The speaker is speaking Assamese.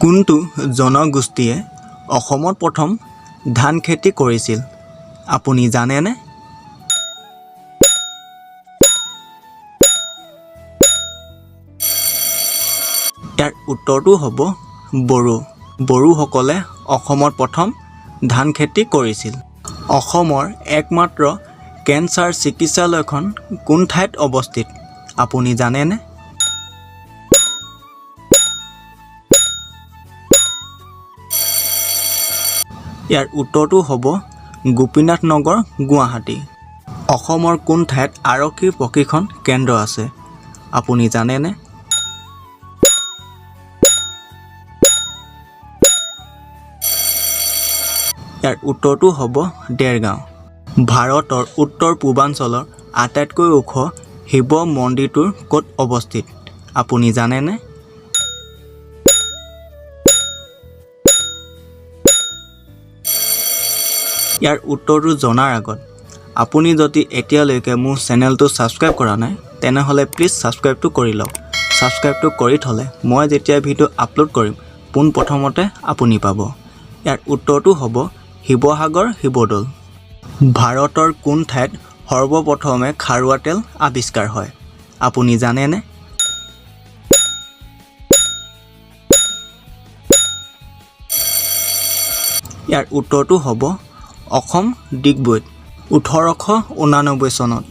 কোনটো জনগোষ্ঠীয়ে অসমত প্ৰথম ধান খেতি কৰিছিল, আপুনি জানেনে? ইয়াৰ উত্তৰটো হ'ব বড়ো। বড়োসকলে অসমত প্ৰথম ধান খেতি কৰিছিল। অসমৰ একমাত্ৰ কেঞ্চাৰ চিকিৎসালয়খন কোন ঠাইত অৱস্থিত, আপুনি জানেনে? ইয়াৰ উত্তৰটো হ'ব গোপীনাথ নগৰ, গুৱাহাটী। অসমৰ কোন ঠাইত আৰক্ষীৰ প্ৰশিক্ষণ কেন্দ্ৰ আছে, আপুনি জানেনে? ইয়াৰ উত্তৰটো হ'ব দেৰগাঁও। ভাৰতৰ উত্তৰ পূৰ্বাঞ্চলৰ আটাইতকৈ ওখ শিৱ মন্দিৰটো ক'ত অৱস্থিত, আপুনি জানেনে? ইয়াৰ উত্তৰটো জনাৰ আগত আপুনি যদি এতিয়ালৈকে মোৰ চেনেলটো ছাবস্ক্ৰাইব কৰা নাই, তেনেহ'লে প্লিজ ছাবস্ক্ৰাইবটো কৰি লওক। ছাবস্ক্ৰাইবটো কৰি থ'লে মই যেতিয়া ভিডিঅ' আপলোড কৰিম, পোনপ্ৰথমতে আপুনি পাব। ইয়াৰ উত্তৰটো হ'ব শিৱসাগৰ শিৱদৌল। ভাৰতৰ কোন ঠাইত সৰ্বপ্ৰথমে খাৰুৱা তেল আৱিষ্কাৰ হয়, আপুনি জানেনে? ইয়াৰ উত্তৰটো হ'ব অসম, ডিগবৈত, 1889 চনত।